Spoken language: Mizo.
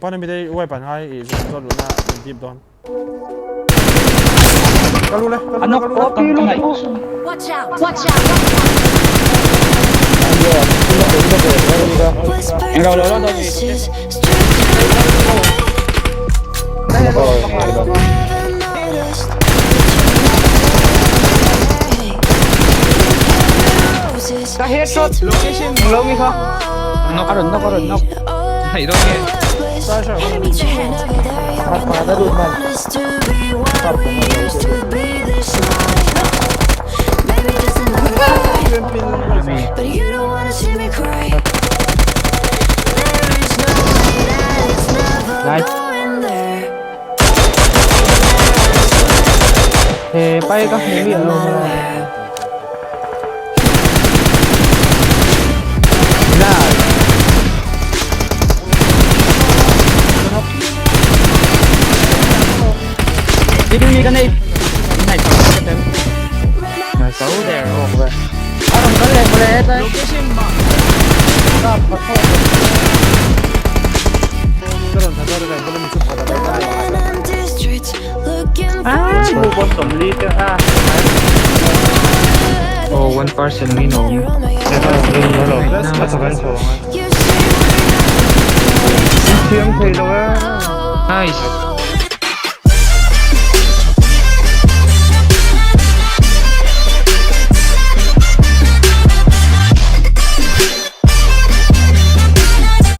Pawn ami te wipe an ngai i zuk zawt luhna min dip dawn. Ka lu le, ka lu le, ka lu le. Watch out! Watch out! Ka headshot. Lo ngi kha. Knock a rawn knock a rawn knock. Hei dawn nge. Nice. He pai ka hmu miah lo mai. Nice. Dito mi ka nei. Nice. Nice. So there. Oh, ve. Aron kal le mole tai. Location mark. Ka phatho. Oh, one person we know. Thiam thei lo e. Nice.